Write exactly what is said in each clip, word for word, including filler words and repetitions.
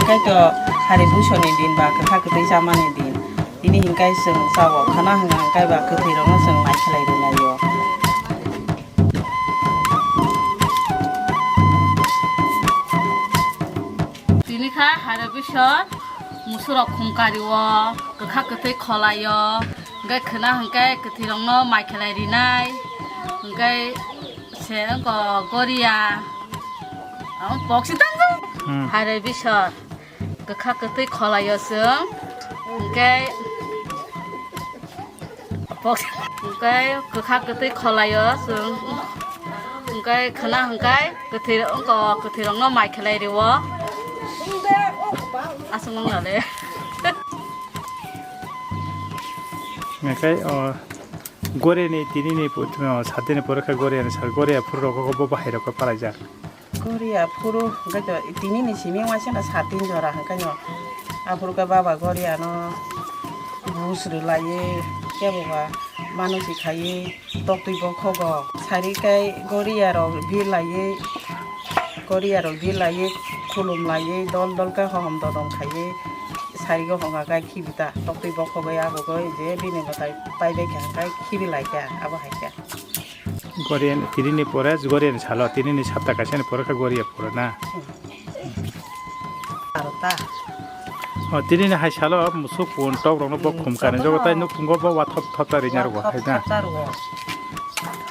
Kaitor hari buisoni din ba kwkha kwtwi chamani din. Tini hinkai chwng chao, khana hwnka hinkai ba kwthwirokno chwng mai khlai rwlaio. Tini kha hari buisor musurok khum kario, kwkha kwtwi kholaio, hinkai khwna hinkai kwthwirokno mai khlai rinai, hinkai se wngkha goria. Ang boksi tango. Hmm. Hari buisor. Kwkha kwtwi kholaio chwng. Hwnkhe, hwnkhe kwkha kwtwi kholaio chwng. Hwnkhe khwna hwnkhe kwthwi, wngkha kwthwirokno mai khlai rwo. Aswk wng nale. Hwnkhe, o, Goria ni tini ni put-, o, sat din ni pore khe Goria ni sal, Goria phuru rok bo bahai rok khe palaijak. Goria phuru, hwnkhe to tini ni simi waisa no sat din jora hwnkhe no. Aphuru khe baba Goria no bus rwlaiwi, kebo ba manusi khaiwi toktwi bokhogo. Sari khe Goria rok birlaiwi, Goria rok birlaiwi, khulum laiwi, dol dol khe hohom dodom khaiwi, sari go hwnka khe khibi ta, toktwi bokhogwi, agugwi je bini mwtai paibai kha hwnkhe khibi lai kha, abo hai khe. Goria ni, tini ni pore, Goria ni salo, tini ni sapta kaisa ni pore khe Goria phuru na. Aro ta. O, tini ni hai salo musuk pun tok rok no bo Hmm, khum kani joto jogo tai no. Nukhungo bo wa thop thop ta ri nyargo Wa hai thop na. Thop ta rwo.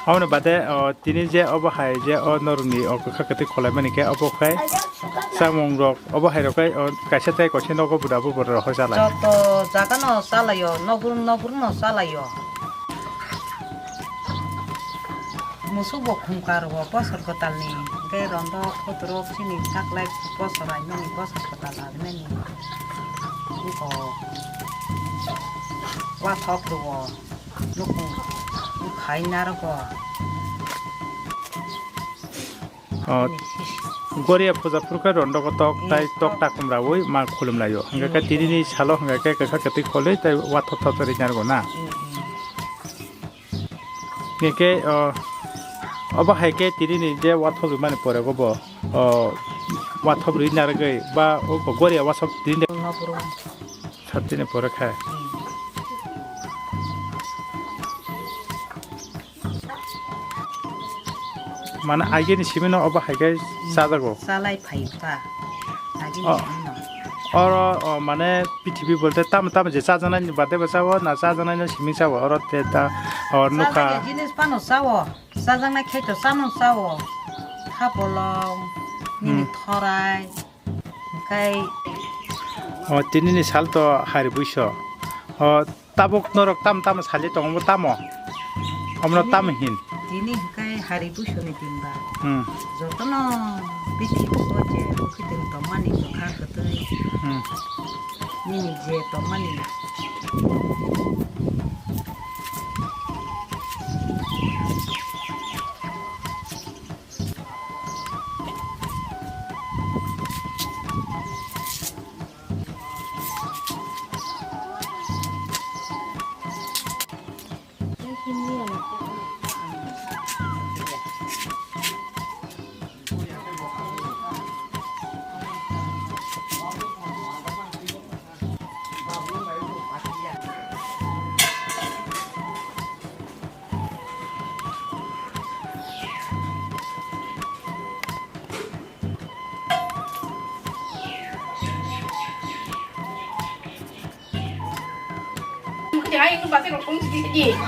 Aboni bade, o, tini je obo hai je o norok ni o kwkha kwtwi kholai mani khe obo khai chamung rok obo hai rok khai o kaisa tai koise nogo buda bo borok rok hoi chalai. Joto jaga no chalaio, nogrum nogrum no chalaio. Musuk bo khum kar o bosor kwtal ni, hwnkhe rondok hotorok chini taklai bosor aimani bosor kwtal aimani. Wngkha o wathok rwo, nukhung khai narwgo. O, Goria puja phuru khe rondok tok tai tok takum raui ma khulum laio. Hwnkhe khe tini ni salo hwnkhe khe kwkha kwtwi kholwi tai wathok thok ri narwgo na. Hwnkhe, o, obo hai khe tini ni je wathok rimani pore go bo, o, wathok ri narwgwi ba o Goria wasok tini. Sat din ni pore khe. Mane, agini simi no obo hai khe chajago. Chalai phai kha. Agini simi no. Oro, o, mane, pithibi bolte tamo tamo je chajaknai ni bade bo chao, na chajaknai no simi chao, oro te ta, o, nukha. Chajakya jinis phano chao. Chajaknai khe to chano chao. Kha bolong, nini thorai. Hwnkhe o, tini ni sal to hari buiso. O, tabuk norok tam tam sali tongo, bo tamo? Omono tamo hin? Tini hwnkhe hari buiso ni din ba. Hmm. Jotono bithi buko je bukhiting tongmani kwkha kwtwi. Hmm. Nini je tongmani.